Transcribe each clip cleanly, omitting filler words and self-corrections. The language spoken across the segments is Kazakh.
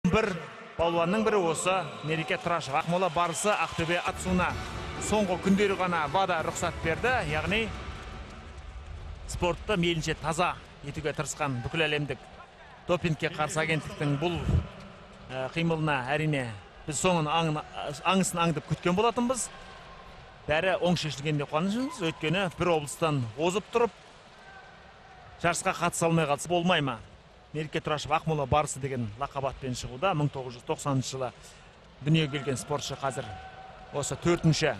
Бір балуанның бірі осы Мереке Тұрашев. Ақмола Барысы Ақтөбе атысуына соңғы күндері ғана ВАДА рұқсат берді. Яғни спортты мейлінше таза етуге тырысқан бүкіл әлемдік допингке қарсы агенттіктің бұл қимылына әрине біз соңын аңысын аңдып күткен болатынбыз. Бәрі оң шешілгенде қуаныштымыз. Өйткені бір облыстан озып тұрып жарысқа қатыса алмай қалса болмай ма? Мереке Тұрашев Ақмола Барысы деген лақап атпен шығуда. 1990 жылы дүниеге келген спортшы қазір осы 4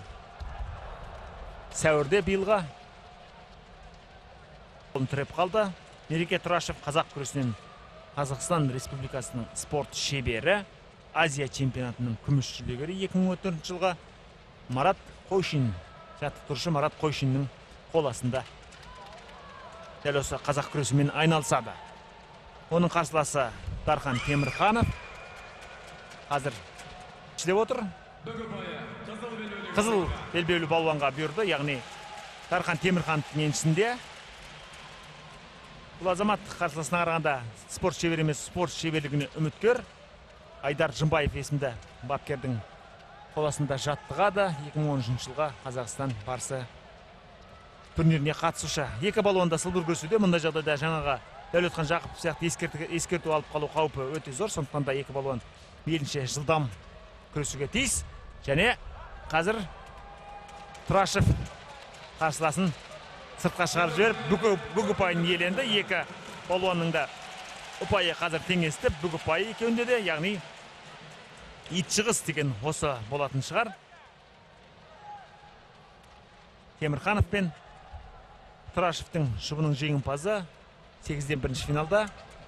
сәуірде биылға тіреп қалды. Мереке Тұрашев қазақ күресінен Қазақстан Республикасының спорт шебері, Азия чемпионатының күміс жүлдегері 2014 жылғы Марат Қойшин, жаттықтырушы Марат Қойшиннің қол астында дәл осы қазақ күресімен айналысады. Оның қарсыласы Дархан Темірханов қазір ішіліп отыр. Қызыл белбеулі балуанға бұйырды, яғни Дархан Темірхановтың еншісінде. Бұл азамат қарсыласына қарағанда спорт шебері емес, спорт шеберлігіне үміткер. Айдар Жымбаев есімді бапкердің қол астында жаттығады. 2013 жылға Қазақстан Барысы турниріне қатысушы. Екі балуан да сылбыр күресуде. Мұндай жағдайда жаңағы Дәулетхан Жақыпов сияқты ескерту алып қалу қаупі өте зор. Сондықтан да екі балуан мейлінше жылдам күресуге тиіс. Және қазір Тұрашев қарсыласын сыртқа шығарып жіберіп, бүк ұпайын иеленді. Екі балуанның да ұпайы қазір теңесті. Бүк ұпайы екеуінде де, яғни ит шығыс деген осы болатын шығар. Темірханов пен Тұрашевтің жұбының жеңімпазы 8-ден бірінші финалда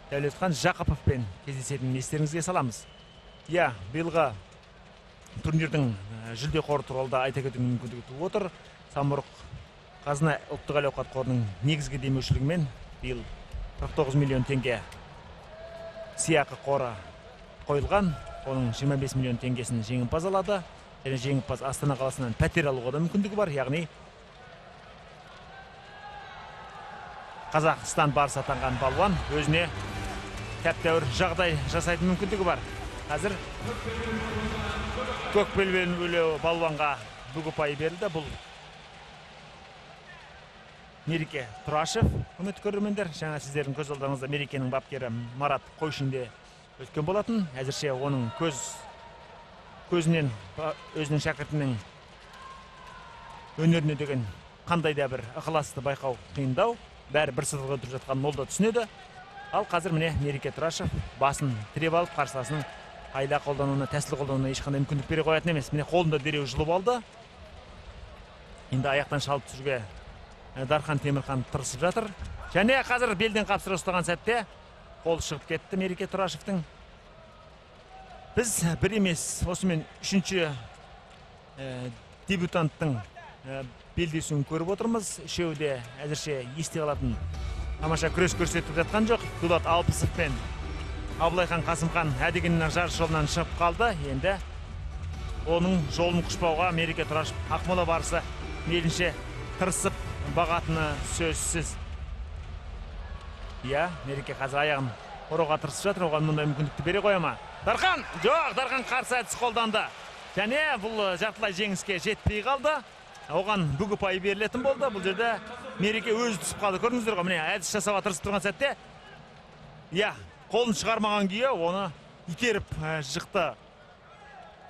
Дәулетхан Жақыповпен кездесетінін естеріңізге саламыз. Иә, биылғы турнирдің жүлде қоры туралы да айта кетудің мүмкіндігі туып отыр. Самұрық Қазына ұлттық әл-ауқат қорының негізгі демеушілігімен биыл 49 миллион теңге сыйақы қоры қойылған. Оның 25 миллион теңгесін жеңімпаз алады. Және жеңімпаз Астана қаласынан пәтер алуға да мүмкіндігі бар. Яғни Қазақстан Барысы атанған балуан өзіне тәп-тәуір жағдай жасайтын мүмкіндігі бар. Қазір көк белбеулі балуанға бүк ұпайы берілді. Бұл Мереке Тұрашев. Құрметті көрермендер, жаңа сіздердің көз алдарыңызда Мерекенің бапкері Марат Қойшин де өткен болатын. Әзірше оның көзінен өзінің шәкіртінің өнеріне деген қандай да бір ықыласты байқау қиындау. Бәрі бір сызықта тұрып жатқанын ол да түсінеді. Ал қазір міне Мереке Тұрашев басын тіреп алып қарсыласының айла қолдануына, тәсіл қолдануына ешқандай мүмкіндік бере қоятын емес. Міне қолында дереу жұлып алды. Енді аяқтан шалып түсіруге Дархан Темірхан тырысып жатыр. Және қазір белден қапсыра ұстаған сәтте қол шығып кетті Мереке Тұрашевтің. Біз бір емес, осымен үшінші дебютанттың белдесуін көріп отырмыз. Үшеуі де әзірше есте қалатын тамаша күрес көрсетіп жатқан жоқ. Дулат Алпысов пен Абылайхан Қасымхан әдегеннің жарыс жолынан шығып қалды. Енді оның жолын құшпауға Мереке Тұрашев Ақмола Барысы мейлінше тырысып бағатыны сөзсіз. Иә, Мереке қазір аяғын оруға тырысып жатыр. Оған мұндай мүмкіндікті бере қоя ма? Дархан! Жоқ, Дархан қарсы әдіс қолданды. Және бұл жартылай жеңіске жетпей қалды. Оған бүк ұпайы берілетін болды. Бұл жерде Мереке өзі түсіп қалды. Көрдіңіздер ғой, міне әдіс жасауға тырысып тұрған сәтте, иә, қолын шығармаған күйі оны итеріп жықты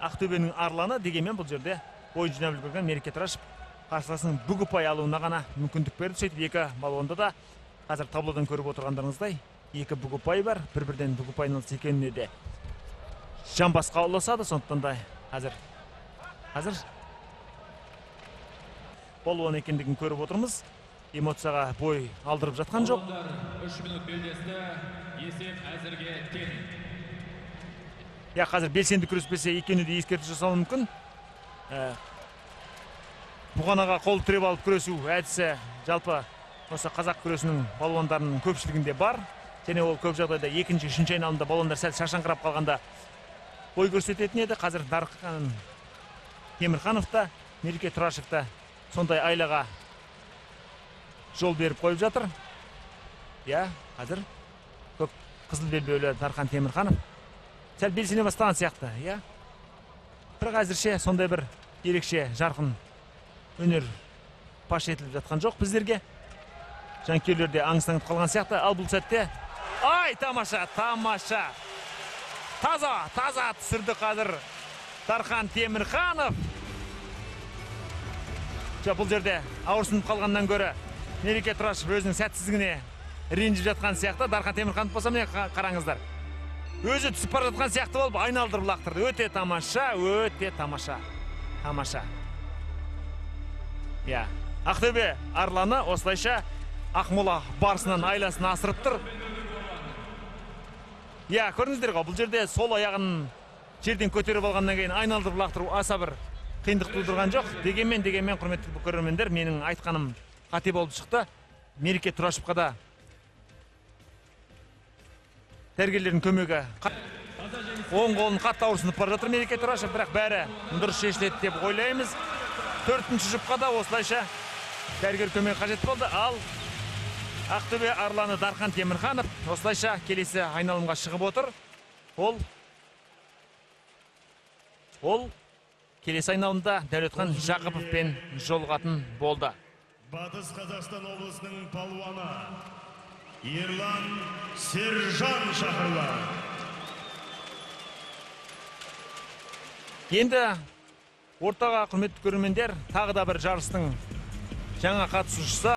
Ақтөбенің арланы. Дегенмен бұл жерде ойын жинап үлгерген Мереке Тұрашев қарсыласының бүк ұпай алуына ғана мүмкіндік берді. Сөйтіп екі балуанда да қазір таблодан көріп отырғандарыңыздай екі бүк ұпай бар. Бір-бірден бүк ұпайын алса екеуіне де жамбасқа ұласады. Сондықтан да қазір балуан екендігін көріп отырмыз. Эмоцияға бой алдырып жатқан жоқ. 3 минут белдесті, есеп әзірге тең. Иә, қазір белсенді күреспесе екеуіне де ескерту жасауы мүмкін. Бұғанаға қол тіреп алып күресу әдісі жалпы осы қазақ күресінің балуандарының көпшілігінде бар. Және ол көп жағдайда екінші, үшінші айналымда балуандар сәл шаршаңқырап қалғанда бой көрсететін еді. Қазір Дархан Темірханов та, Мереке Тұрашев та сондай айлаға жол беріп қойып жатыр. Иә, қазір көк қызыл белбеулі Дархан Темірханов Сәл белсене бастаған сияқты, иә. Бірақ әзірше сондай бір ерекше жарқын өнер паш етіліп жатқан жоқ біздерге. Жанкүйерлер де аңызданып қалған сияқты. Ал бұл сәтте, ай, тамаша, тамаша. Таза түсірді қазір Дархан Темірханов. Жоқ, бұл жерде ауырсынып қалғаннан гөрі Мереке Тұрашев өзінің сәтсіздігіне ренжіп жатқан сияқты. Дархан Темірханов болса, міне қараңыздар. Өзі түсіп бара жатқан сияқты болып айналдырып лақтырды. Өте тамаша, өте тамаша. Тамаша. Иә, Ақтөбе Арланы осылайша Ақмола барысынан айласын асырып тұр. Иә, көрдіңіздер ғой, бұл жерде сол аяғын жерден көтеріп алғаннан кейін айналдырып лақтыру аса бір қиындық тудырған жоқ. Дегенмен, құрметті көрермендер, менің айтқаным қате болып шықты. Мереке Тұрашевқа да дәрігерлердің көмегі. Оң қолын қатты ауырсынып бара жатыр Мереке Тұрашев, бірақ бәрі дұрыс шешіледі деп ойлаймыз. Төртінші жұпқа да осылайша дәрігер көмегі қажет болды. Ал Ақтөбе Арланы Дархан Темірханов осылайша келесі айналымға шығып отыр. Ол келесі айналымда Дәулетхан Жақыповпен жолығатын болды. Батыс Қазақстан облысының палуаны Ерлан Сержан шақырылады. Енді ортаға, құрметті көрермендер, тағы да бір жарыстың жаңа қатысушысы